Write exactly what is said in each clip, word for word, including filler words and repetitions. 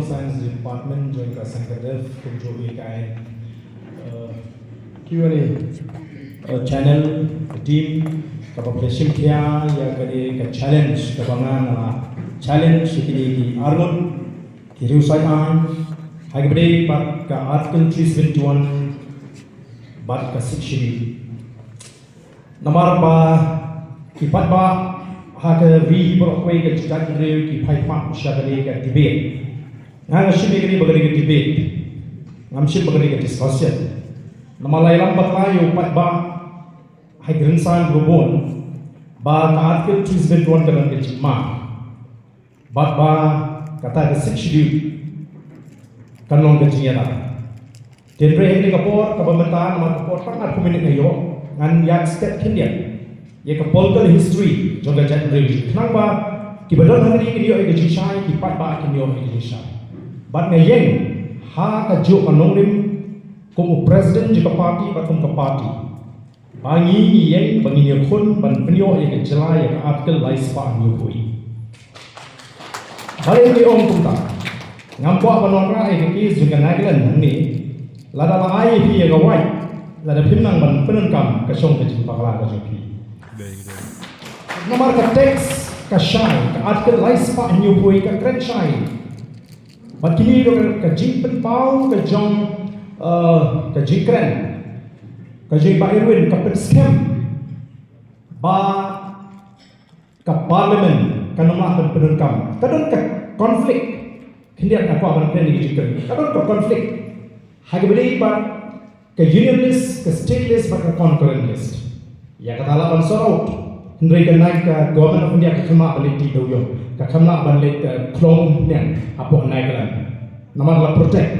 Science Department jong ka Sankardev, kumjuh ïa ka, eh, Q and A, eh, channel, ka team kaba pynshim khia ïa kane ka challenge kaba nga nga challenge ïa kine ki arngut ki riewsaiñ aiñ ha kaba ïadei bad ka Article three seventy-one bad ka Sixth Schedule. Namar ba ki paidbah ha ka ri baroh kawei ka jaitbynriew ki phai phah sha kane ka debate. Nga nga shim ïa kane ba kane ka debate. Ngam shim ba kane ka discussion. Namar la ïalam bakla ïa u paidbah ha ki rynsan ba bun ba ka Article three seventy-one ka don ka jingma. Bad ba kata ka Sixth Schedule kan long ka jingïada. Te hynrei ha kane ka por kaba mynta namar ka por tang arphew minit nga ïoh, ngan ïa step khyndiat ïa ka political history jong ka jaitbynriew, khnang ba kiba don hangne kin ïoh ïa ka jingshai, ki paidbah kin ïoh ïa ka jingshai. Bad nga ïeng ha kajuh ka nongrim kum u president jong ka party bad kum ka party. Ba ngi ngi ïeng, ba ngi ïakhun ban pynïoh ïa ka jylla ïa ka Article lai spah hynñiewphew. Balei ngi ong kumta? Ngam kwah ban wanrah ïa ka case jong ka Nagaland hangne. Lada la ai ïa phi ïa ka wait, lada phim nang ban pyndonkam, ka shong ka jingbakla ka jong phi. Namar ka text ka shai, ka Article lai spah hynñiewphew ka kren shai. Bad kine ruh ka jingpynpaw ka jong, eh, ka jingkren ka jong i Bah Irwin ka pynskhem ba ka Parliament kan ym lah ban pyndonkam. Ka don ka conflict. Khyndiat nga kwah ban kren ïa ka jingkren, ka don ka conflict ha kaba ïadei bad ka union list, ka state list bad ka concurrent list. Ïa kata lah ban sort out. Hynrei ka Nag-, ka Government of India kam lah ban leit tih dewiong, kam lah ban leit, eh, khlong umphniang hapoh Nagaland. Namar la protect,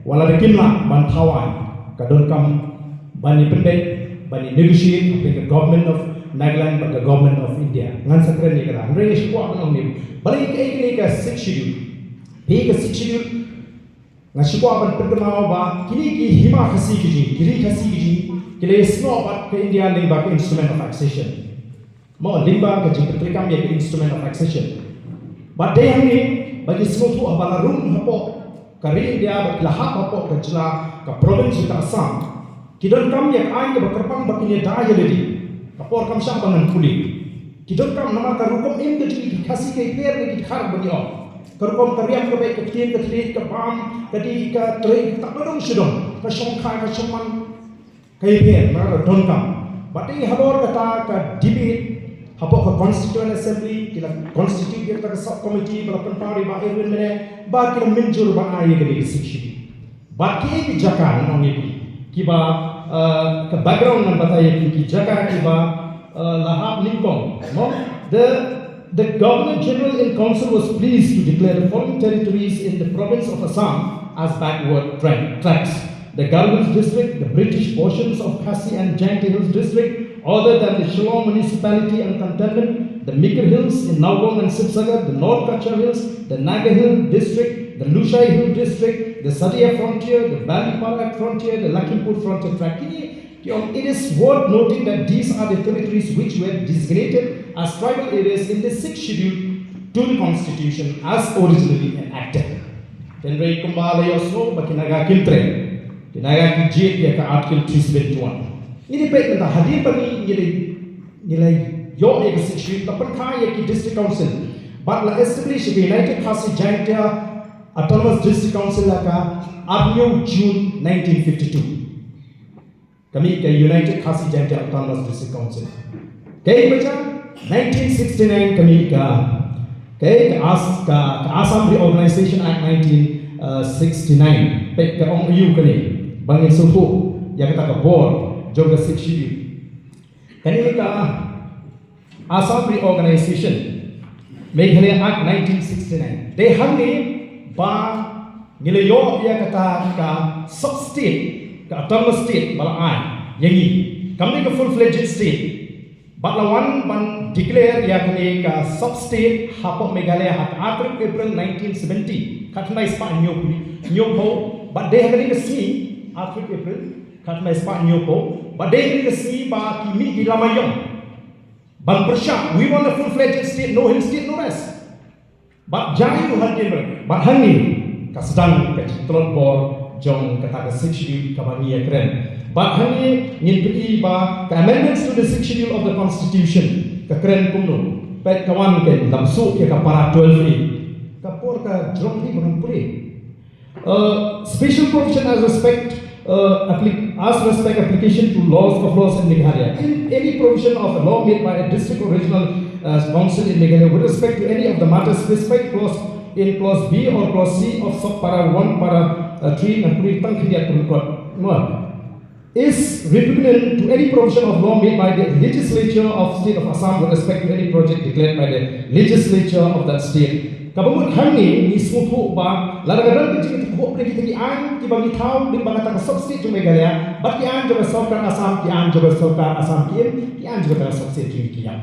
wat la kim lah ban thaw aiñ, ka donkam ban ïa pynbeit, ban ïa negotiate hapdeng ka Government of Nagaland bad ka Government of India. Ngan sa kren ïa kata. Hynrei nga shu kwah ban ong ne, balei kaei kane ka Sixth Schedule? Kaei ka Sixth Schedule? Nga shu kwah ban pynkynmaw ba kine ki hima Khasi Kjing, ki ri Khasi Kjing, ki la ïasnoh bad ka India lyngba ka Instrument of Accession. Mo, lyngba ka jingpyntreikam ïa ka Instrument of Accession. Bad dei hangne ba ngi sngewthuh haba la rung hapoh ka ri India bad ki la hap hapoh ka jylla, ka province ka Assam. Ki donkam ïa ka aiñ kaba kyrpang ba kin ïada ïa lade. Ka por kam shah ba ngan pule. Ki donkam namar ka rukom im ka jong ki Khasi ka pher na ki dkhar ba ngi ong. Ka rukom ka riam ka beit, ka ktien ka thylliej, ka bam ka dih, ka trei, ka tak, ka dong sha dong, ka shongkha, ka shongman, ka pher, namar ka donkam. Bad dei halor kata ka debate hapoh ka Constituent Assembly, ki la constitute ïa kata ka sub committee ba la pynpaw da i Bah Irwin mynne, bad ki la mynjur ban ai ïa kane ka Sixth Schedule. Bad kiei ki jaka, ngan ong ïa phi, kiba, eh, ka background ngan batai ïa phi, ki jaka kiba, eh, la hap nyngkong, mo? The, the Governor General in Council was pleased to declare the following territories in the province of Assam as backward tra-, tracts: the Garo Hills District, the British portions of Khasi and Jaintia Hills District, other than the Shillong Municipality and Cantonment, the Mikir Hills in Nagaon and Sibsagar, the North Cachar Hills, the Naga Hill District, the Lushai Hill District, the Sadia Frontier, the Bandipara Frontier, the Lakhimpur Frontier Tract. Kine ki ong, it is worth noting that these are the territories which were designated as tribal areas in the Sixth Schedule to the Constitution as originally enacted. Hynrei kumba la ïohsngew ba ki Naga kim trei, ki Naga ki jied ïa ka Article three seventy-one. Ngi dei peit mynta hadien ba ngi, ngi la, ngi la ïoh ïa ka Sixth Schedule, la pynkha ïa ki District Council bad la establish ïa ka United Khasi Jaintia Autonomous District Council ha ka arphew June nineteen fifty-two. Ka mih ka United Khasi Jaintia Autonomous District Council. Kaei kaba jia? Nineteen sixty-nine ka mih ka, kaei, ka As-, ka, ka Assam Reorganization Act nineteen sixty-nine. Peit ka ong aiu kane, ba ngin sngewthuh ïa kata ka bor jong ka Sixth Schedule. Kane ka Assam Reorganization Meghalaya Act nineteen sixty-nine. Dei hangne ba ngi la ïoh ïa kata ka sub state, ka autonomous state ba la ai ïa ngi. Kam dei ka full fledged state. Bad la wan ban declare ïa kane ka sub state hapoh Meghalaya ha ka arphew tarik April nineteen seventy, khatkhyndai spah hynñiewphew, hynñiewphew. Bad dei ha kane ka sngi, arphew tarik April, khatkhyndai spah hynñiewphew, bad dei ha kane ka sngi ba ki mih ki lama ïong ban pyrshah, we want a full-fledged state, no hill state, no rest. Bad jia aiu hadien ba, bad hangne, ka sdang ka jingtlot bor jong kata ka Sixth Schedule kaba ngi ïa kren. Bad hangne ngin pyni ba ka amendments to the Sixth Schedule of the Constitution ka kren kumno. Peit ka wan ka lam suk ïa ka para twelve A. Ka por ka jrong hi ba ngan pule. Uh, special provision as respect, uh, applic-, as respect application to laws of laws in Meghalaya. In any provision of a law made by a district or regional, uh, council in Meghalaya with respect to any of the matters specified clause in clause B or clause C of subpara one, para, uh, three, and three, tang khyndiat pun kot. Mo. Is repugnant to any provision of law made by the legislature of state of Assam with respect to any project declared by the legislature of that state. Kaba mut hangne ngi sngewthuh ba lada ka don ka jingïathuhkhruh pdeng kita ki aiñ kiba ngi thaw lyngba kata ka sub-state jong Meghalaya bad ki aiñ jong ka sorkar Assam, ki aiñ jong ka sorkar Assam ki im, ki aiñ jong kata ka sub-state jong ngi ki ïap.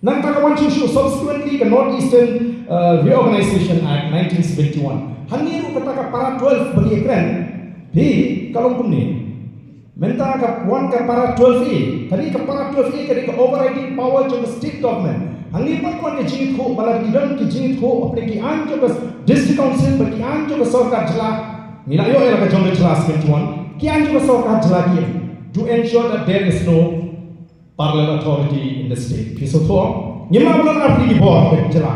Nangta ka wan shuh shuh subsequently ka North Eastern, uh, Reorganization Act nineteen seventy-one. Hangne ruh kata ka para twelve ba ngi kren, phi, ka long kumne. Mynta ka wan ka para twelve A, kane ka para twelve A ka dei ka overriding power jong ka state government. Hangne pat ka wan ka jingïathuh ba lada ki don ki jingïathuh hapdeng ki aiñ jong ka district council bad ki aiñ jong ka sorkar jylla. Ngi la ïoh ïa la ka jong ka jylla seventy-one, ki aiñ jong ka sorkar jylla ki im. To ensure that there is no parallel authority in the state. Phi sngewthuh? Ngim lah ban don artylli ki bor ka jylla.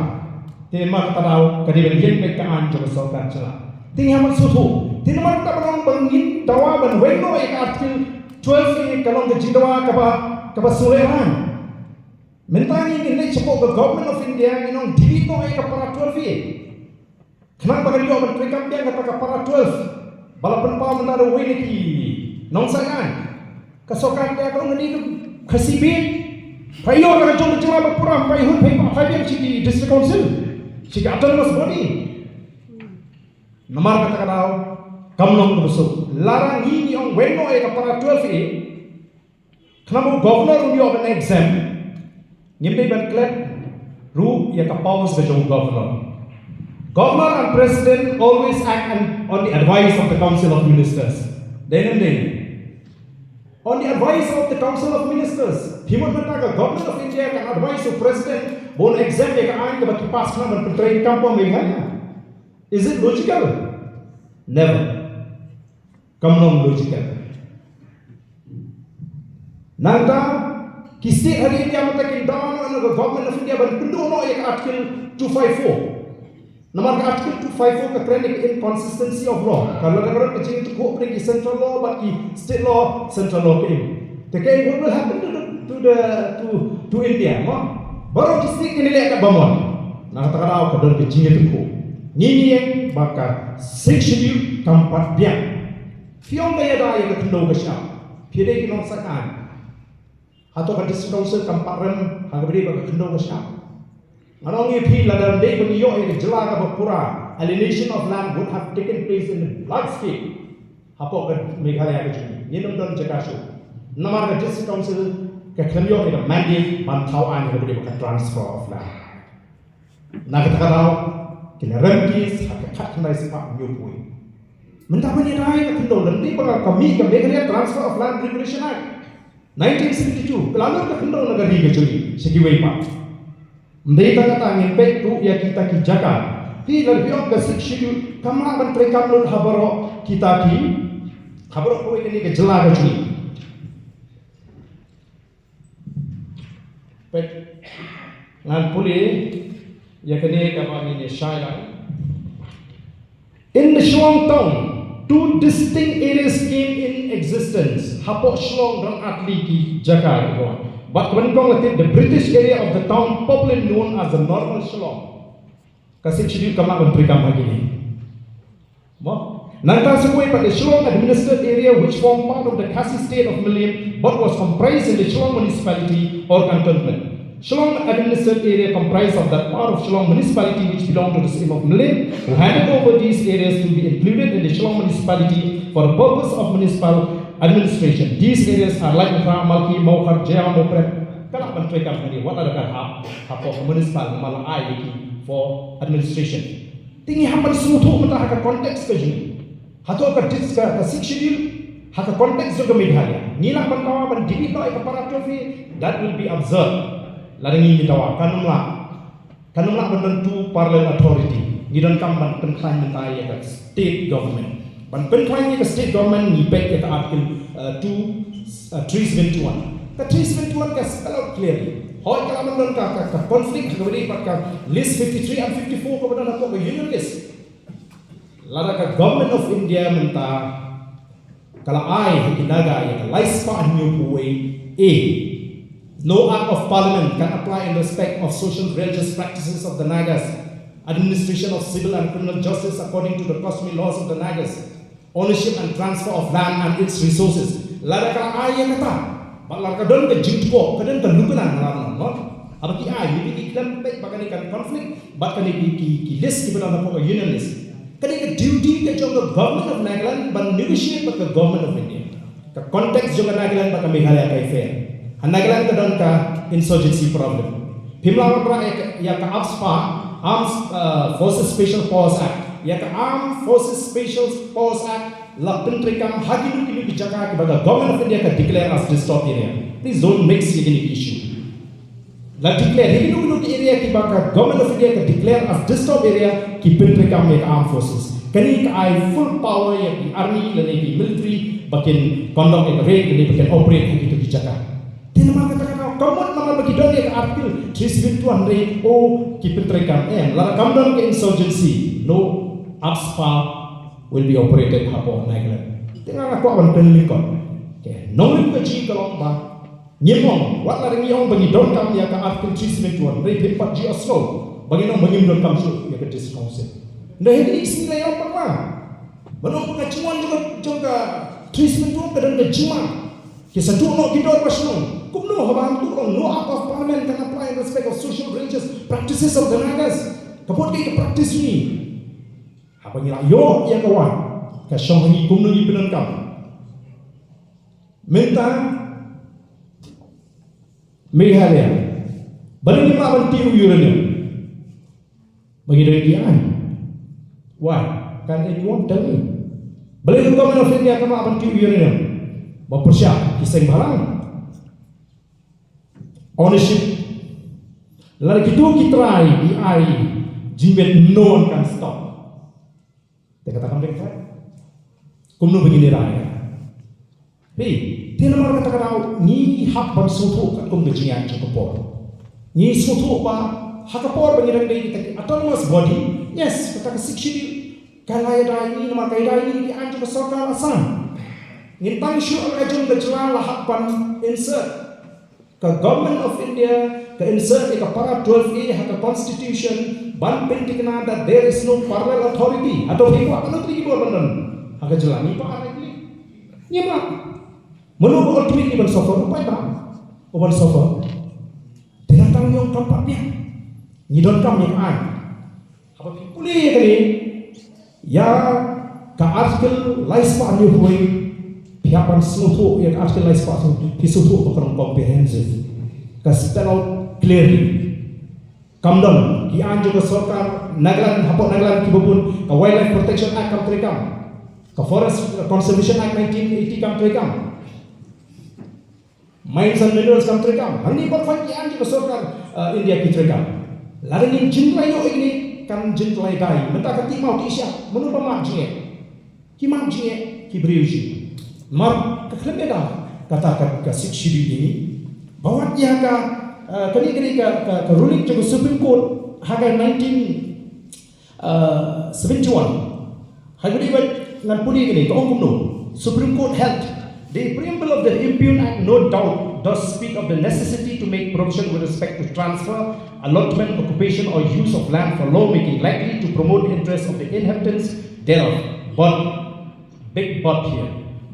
Te ma kata ka daw ka dei ban ïeng beit ka aiñ jong ka sorkar jylla. Te ngi hap ban sngewthuh. Te namar kata ba long ba ngin dawa ban weng noh ïa ka Article twelve A, ka long ka jingdawa kaba, kaba sngewlehrain. Mynta ngi ngin leit shapoh ka Government of India, ngin ong delete noh ïa ka para twelve A. Khnang ba kan ïoh ban treikam biang kata ka para twelve. Ba la pynpaw mynta da uwei na ki nongshai aiñ. Ka sorkar ka ong kane ka Khasi Bieit. Phai ïoh na ka jong ka jylla ba pura, phai hun phai pah phai biang sha ki district council, sha ki autonomous body. Namar kata ka daw kam long kaba suk. Lada ngi ngi ong weng noh ïa ka para twelve A, khnang ba u governor un ïoh ban exempt, ngim dei ban klet ruh ïa ka powers ka jong u governor. Governor and president always act on, on the advice of the council of ministers. Dei ne ym dei? On the advice of the council of ministers. Phi mut mynta ka government of India kan advise u president ba un exempt ïa ka aiñ kaba ki pass khnang ban pyntreikam pdeng Meghalaya? Is it logical? Never. Kam long logical. Nangta ki state ha ri India mynta kin dawa noh na ka Government of India ban pynduh noh ïa ka Article two five four. Namar ka Article two five four ka kren ïa ka inconsistency of law. Ka la da ka don ka jingïathuhkhruh pdeng ki central law bad ki state law, central law ka im. Te ka, what will happen to the, to the, to, to India, mo? Baroh ki state kin leh katba mon. Na kata ka daw ka don ka jingïathuhkhruh. Ngi ngi ïeng ba ka Sixth Schedule kam pat biang. Phi ong ka ïada ïa ka khyndew ka shyiap. Phi dei ki nongshai aiñ. Hato ka District Council kam pat rem ha kaba ïadei bad ka khyndew ka shyiap? Ngan ong ïa phi, lada ym dei ba ngi ïoh ïa ka jylla kaba pura, alienation of land would have taken place in a large scale hapoh ka Meghalaya ka jong ngi. Ngin ym don jaka shuh. Namar ka District Council ka khlem ïoh ïa ka mandate ban thaw aiñ ha kaba ïadei bad ka transfer of land. Na kata ka daw ki la rem case ha ka khatkhyndai spah hynñiewphew. Mynta ban ïada ïa ka khyndew, lada ym dei ba ka mih ka Meghalaya Transfer of Land Regulation Act nineteen seventy-two, ka la nud ka khyndew na ka ri ka jong ngi sha kiwei pat. Ym dei tang kata, ngin peit ruh ïa kita ki jaka. Phi, lada phi ong ka Sixth Schedule kam lah ban treikam lut ha baroh kita ki, ha baroh kawei kane ka jylla ka jong ngi. Peit, ngan pule ïa kane kaba ngin ïa shai lang. In the Shillong town, two distinct areas came in existence. Hapoh Shillong don artylli ki jaka, bad kaba nyngkong la tip, the British area of the town, popularly known as the Normal Shillong. Ka Sixth Schedule kam lah ban treikam ha kine. Mo? Nangta sa kawei pat, the Shillong administered area, which formed part of the Khasi state of Mylliem but was comprised in the Shillong municipality or cantonment. Shillong administered area comprised of that part of Shillong municipality which belonged to the state of Mylliem, who handed over these areas to be included in the Shillong municipality for the purpose of municipal administration. These areas are Laitumkhrah, Malki, Mawkhar, Jaiaw, Mawprep. Ka lah ban treikam hangne, wat la da ka hap hapoh municipal, namar la ai ïa ki for administration. Te ngi hap ban sngewthuh mynta ha ka context ka jong ngi. Hato ka dis-, ka, ka Sixth Schedule ha ka context jong ka Meghalaya, ngi lah ban dawa ban delete noh ïa ka para twelve A? That will be absurd. Lada ngi ngi dawa, kan ym lah. Kan ym lah ban don two parallel authority. Ngi donkam ban pynkhlaiñ mynta ïa ka state government. Ban pynkhlaiñ ïa ka state government ngi peit ïa ka article, uh, two, uh, three seven two one. Ka three seven two one ka spell out clearly. Hooid ka la ban don ka, ka, ka conflict ha kaba ïadei bad ka list fifty-three and fifty-four kaba don hapoh ka union list. Lada ka Government of India mynta ka la ai ha ki Naga ïa ka lai spah hynñiewphew wei A. No Act of Parliament can apply in respect of social religious practices of the Nagas, administration of civil and criminal justice according to the customary laws of the Nagas, ownership and transfer of land and its resources. Lada ka la ai ïa kata, bad lada ka don ka jingtkoh, ka don ka luknang, la nang, no? Haba ki ai, maybe ki khlem peit ba kane kan conflict bad kane ki, ki, ki list kiba don hapoh ka union list. Kane ka duty ka jong ka Government of Nagaland ban negotiate bad ka Government of India. Ka context jong ka Nagaland bad ka Meghalaya ka fair. Ha Nagaland ka don ka insurgency problem. Phim lah ban rah ïa ka, ïa ka AFSPA, Armed, uh, Forces Special Powers Act. Ïa ka Armed Forces Special Powers Act la pyntreikam ha kino kino ki jaka kiba ka Government of India ka declare as disturbed area. Please don't mix ïa kine ki issue. La declare, ha kino kino ki area kiba ka Government of India ka declare as disturbed area, ki pyntreikam ïa ka armed forces. Kane ka ai full power ïa ki army lane ki military ba kin conduct ïa ka raid lane ba kin operate ha kito ki jaka. Te namar kata ka daw, ka mut namar ba ki don ïa ka article three seven two hynrei, oh, ki pyntreikam. Em, lada kam don ka insurgency, no AFSPA will be operated hapoh Nagaland. Te nga nga kwah ban pynlyngkot. Okay, nongrim ka jong ngi ka long ba ngim ong, wat lada ngi ong ba ngi donkam ïa ka article three seven two one, hynrei phim pat ju ïohsngew ba ngin ong ba ngim donkam shuh ïa ka District Council. Hynrei ha kine ki sngi la ïa ong pat ma, ban ong ba ka jingwan jong ka, jong ka three seven two one ka don ka jingma. Ki sa duh noh ki dor ba shnong. Kumno haba hangto ong no Act of Parliament can apply in respect of social religious practices of the Nagas. Ka mut kaei ka practice jong ngi? Haba ngi la ïoh ïa ka wad, ka shong ha ngi kumno ngi pyndonkam. Mynta Meghalaya, balei ngim lah ban tih u uranium? Ba ngi don ki aiñ. Why? Can anyone tell me? Balei ka Government of India kam lah ban tih u uranium? Ba pyrshah ki seng bhalang. Ownership. Lada kito ki trai ki ai jingmut, no one can stop. Te kata kam dei kata. Kumno ba ngin ïa rai? Hei, te namar kata ka daw ngi hap ban sngewthuh katkum ka jingïaid jong ka por. Ngi sngewthuh ba ha ka por ba ngi dang dei kita ki autonomous body, yes, kata ka Sixth Schedule ka la ïada ïa ngi namar ka ïada ïa ngi na ki aiñ jong ka sorkar Assam. Ngin tang shuh ka jong ka jylla la hap ban insert. Ka Government of India ka insert ïa ka para twelve A ha ka Constitution ban pynthikna that there is no parallel authority. Hato phi kwah kano kano ki bor ban don ha ka jylla? Ngi kwah, ngi kwah. Mano ba ultimately ban suffer? U paidbah u ban suffer. Te nangta ngi ong kam pat biang. Ngi donkam ïa ka aiñ. Haba phi pule ïa kane, ïa ka article lai spah hynñiewphew, phi hap ban sngewthuh ïa ka article lai spah hynñiewphew, phi sngewthuh ba ka long comprehensive. Ka spell out clearly. Kam don ki aiñ jong ka sorkar Nagaland, hapoh Nagaland kiba bun, ka Wildlife Protection Act kam treikam, ka Forest Conservation Act nineteen eighty kam treikam. Mines and Minerals kam treikam. Hangne baroh ki aiñ jong ka sorkar, uh, India ki treikam. Lada ngin jin la ïoh ïa kine, kan jin la ïadei. Mynta ka tih maw tih shyiap, mano ba mad jingeh? Ki mad jingeh ki briew shi. Namar ka khlem ïada kata ka, ka Sixth Schedule ïa ngi. Ba wat ïa ka, uh, kane, kane ka, ka, ka ruling jong ka Supreme Court ha ka nineteen Uh, seventy-one. Hynrei ba ngan pule kane, ka ong kumno. Supreme Court held, the preamble of the Impugned Act no doubt does speak of the necessity to make provision with respect to transfer, allotment, occupation or use of land for lawmaking likely to promote the interests of the inhabitants thereof. But, big but here,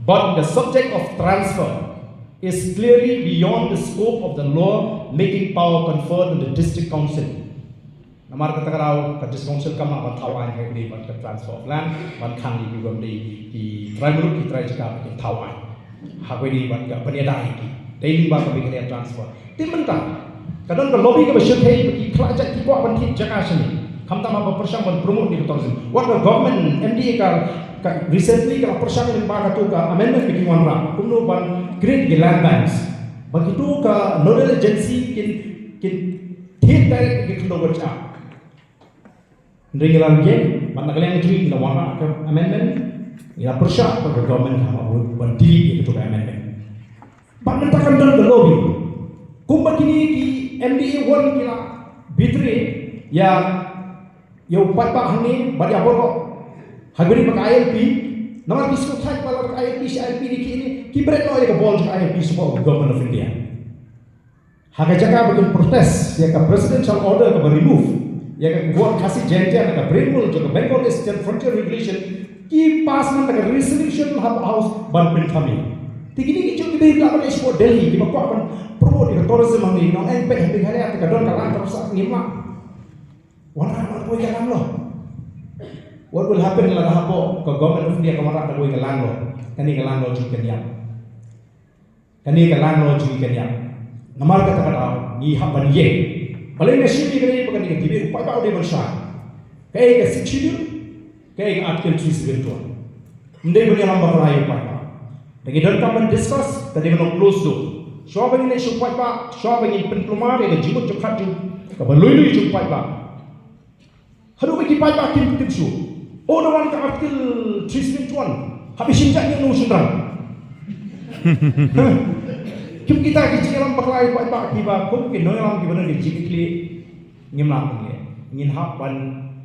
but the subject of transfer is clearly beyond the scope of the law making power conferred on the District Council. Namar kata ka daw ka District Council kam lah ban thaw aiñ ha kane bad ka transfer of land, ban khang ïa ki bym dei ki trai muluk ki trai jaka ba kin thaw aiñ ha kane bad ka ban ïada ïa ki. Dei lyngba ka Meghalaya Transfer. Te mynta ka don ka lobby kaba shyrkhei ba ki khlad jait ki kwah ban thied jaka shane. Khamtam haba pyrshang ban promote ïa ka tourism. Wat ka government M D A ka, ka recently ka la pyrshang lyngba kato ka amendment ba ki wanrah kumno ban create ki land banks. Ba kito ka nodal agency kin, kin thied direct ïa ki khyndew wyrcha. Hynrei ngi la ïeng, bad na ka liang jong ngi la wanrah ka amendment, ngi la pyrshah ba ka government hap ban delete ïa kato ka amendment. Bad mynta kan don ka lobby. Kumba kine ki M D A one ki la betray ïa, ïa u paidbah hangne bad ïa baroh. Ha kaba ïadei bad ka I L P, namar ki sngewthuh ba la ka I L P, shi I L P ne ki ne, ki bret noh ïa ka bol jong ka I L P shapoh ka Government of India. Ha ka jaka ba kin protest ïa ka presidential order kaba remove ïa ka Khasi Jaintia na ka Brain World jong ka Bengal Eastern Frontier Regulation, ki pass noh ka resolution ha House ban pynthame. Te kine ki jong ki dei ba la ban ïa shu Delhi, kiba kwah ban promote ïa ka tourism hangne, nongeng peit ha Meghalaya, te ka don ka lang ka rasa ngim lah. Wanrah kawei ka lang lo. What will happen lada hapoh ka Government of India ka wanrah kawei ka lang lo? Kane ka lang lo jong ka niam. Kane ka lang lo jong ka niam. Namar kata ka daw ngi hap ban ïeng. Balei nga shim ïa kane, ba kane ka debate u paidbah u dei ban shai. Kaei ka Sixth Schedule, kaei ka Article three seven two. Ym dei ban ïalam bakla ïa u paidbah. Te ngi donkam ban discuss, te dei ban long closed door. Shuwa ba ngin leit sha u paidbah, shuwa ba ngin pynkulmar ïa ka jingmut jingpyrkhat jong, kaba lui lui jong u paidbah. Haduh ba ki paidbah kim, kim shu. Oh, da wan ka Article three seven one. Hap ïa shim jait ïa u shynrang. Kim kita ki jingïalam bakla ïa u paidbah kiba kum ki nongïalam kiba don ki jingkitkhlieh. Ngim lah ban leh. Ngin hap ban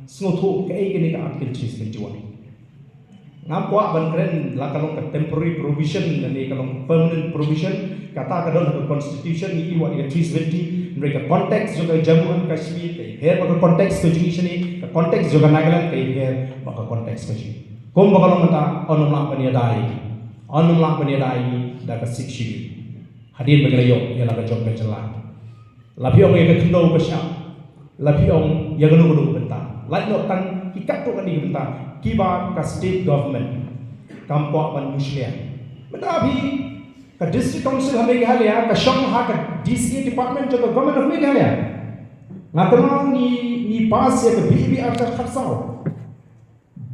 sngewthuh kaei kane ka Article three seven one. Ngam kwah ban kren la ka long ka temporary provision lane ka long permanent provision, kata ka don ha ka constitution, ngi ïohi ïa ka three seventy, hynrei ka context jong ka Jammu and Kashmir ka ïapher bad ka context ka jong ngi shane, ka context jong ka Nagaland ka ïapher bad ka context ka jong ngi. Kumba ka long mynta, ym lah ban ïada ïa ngi, ym lah ban ïada ïa ngi da ka Sixth Schedule. Hadien ba ngi la ïoh ïa la ka jong ka jylla. La phi ong ïa ka khyndew ka shyiap. La phi ong ïa kano kano ka bynta. Lait noh tang ki katto katne ki bynta kiba ka state government kam kwah ban mushlia. Mynta phi, ka District Council ha Meghalaya ka shong ha ka D C A department jong ka Government of Meghalaya. Nga tyrwa ngi, ngi pass ïa ka B A B arhajar khatsaw.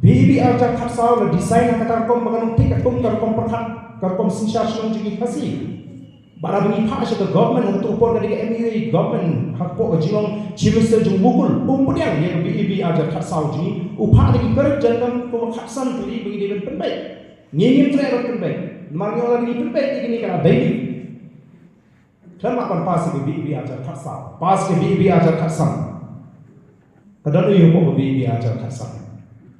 B A B arhajar khatsaw la design ha kata ka rukom ba kan long thik katkum ka rukom pyrkhat, ka rukom synshar shnong jong ki Khasi. Bad haba ngi phah sha ka government ha kato ka por, ka dei ka M U A government, hapoh ka jinglong Chief Minister jong u Mukul, um pdiang ïa ka B A B arhajar khatsaw jong ngi, u phah da ki kyrjang jong ka kumba khatsan tylli ba ngi dei ban pynbeit. Ngi ngim treh ban pynbeit. Namar ngi ong lada ngi pynbeit ïa kine ka la dei. Khlem lah ban pass ïa ka B A B arhajar khatsaw. Pass ïa ka B A B arhajar khatsan. Ka don aïu hapoh ka B A B arhajar khatsan?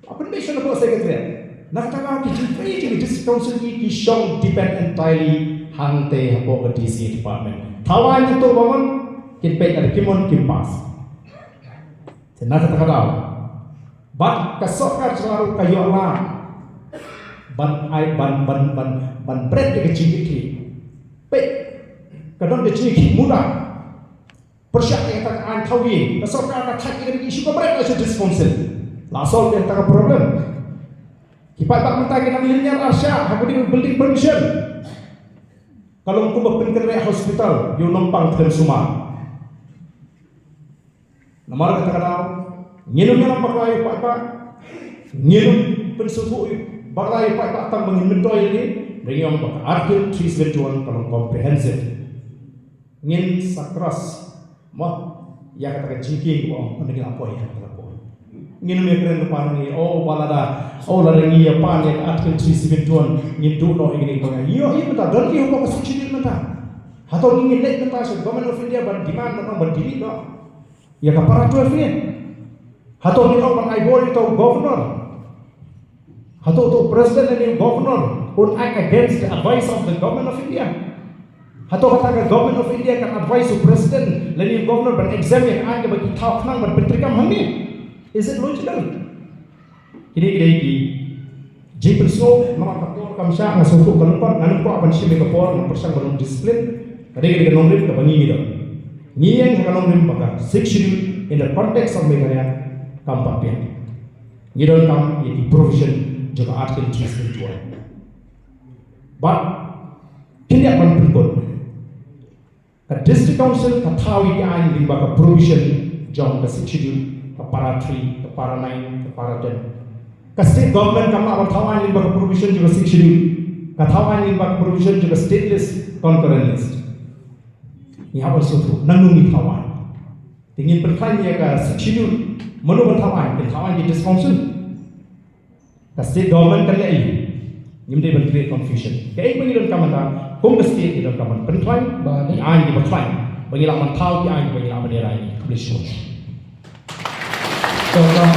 Hap pynbeit sha ka Secretariat. Na kata ka daw ki jingtrei jong ki District Council ki, ki shong depend entirely hangtei hapoh ka D C A department. Thaw aiñ ïa to ba mon, kin peit lada kim mon kim pass. Te na kata ka daw, bad ka sorkar jylla ruh ka ïoh lad ban ai, ban, ban, ban, ban bret ïa ka jingkitkhlieh. Peit, ka don ka jingkitkhlieh muda. Pyrshah ïa kata ka aiñ thaw ïing, ka sorkar ka thait ïa kane ka issue, ka bret ïa sha District Council. La solve ïa kata ka problem. Ki paidbah mynta ki nang lynñiar arshah ha ka building permission. Ka long kumba pynkynriah hospital ïa u nongpang khlem sumar. Namar kata ka daw, ngin ym ïalam bakla ïa u paidbah, ngin ym pynsngewthuh bakla ïa u paidbah tang ba ngin myntoi ïa ki, hynrei ngi ong ba ka Article three seventy-one ka long comprehensive. Ngin sa cross mo ïa kata ka jingkieng ba ong ngin ïa poi ha kata ka por. Ngin ym ïa kren lypa ngi, oh, ba lada, oh, lada ngi ïa pan ïa ka Article three seventy-one ngin duh noh ïa kine ki bynta. Ïoh, ïoh mynta, don ïoh ba ka Sixth Schedule mynta. Hato ngi ngin leit mynta sha Government of India ban demand, ban, ban delete noh ïa ka para twelve ne? Hato ngi ong ban ai bor ïa uto u governor? Hato uto u president lane u governor un act against the advice of the Government of India? Hato kata ka Government of India kan advice u president lane u governor ban exempt ïa ka aiñ kaba ki thaw khnang ban pyntreikam hangne? Is it logical? Kine ki dei ki jingpynsngew, namar ka por kam shah, nga sngewthuh ka lyngkot, nga nym kwah ban shim ïa ka por, nga pyrshang ban long discipline. Ka dei, ka dei ka nongrim kaba ngi ngi don. Ngi ïeng ha ka nongrim ba ka Sixth Schedule in the context of Meghalaya kam pat biang. Ngi donkam ïa ki provision jong ka Article three seventy-one. Bad phin ïa ban pynkut. Ka District Council ka thaw ïa ki aiñ lyngba ka provision jong ka Sixth Schedule, ka para three, ka para nine, ka para ten. Ka State Government kam lah ban thaw aiñ lyngba ka provision jong ka Sixth Schedule. Ka thaw aiñ lyngba ka provision jong ka State List, Concurrent List. Ngi hap ban sngewthuh nangno ngi thaw aiñ. Te ngin pynkhlaiñ ïa ka Sixth Schedule Mano ban thaw aiñ? Kin thaw aiñ ki District Council. Ka state government kan leh aiu? Ngim dei ban create confusion. Kaei ba ngi donkam mynta, kum ka state ngi donkam ban pynkhlaiñ, ki aiñ kiba khlaiñ, ba ngi lah ban thaw ki aiñ ba ngi lah ban ïa rai. Khublei shibun. Donkam,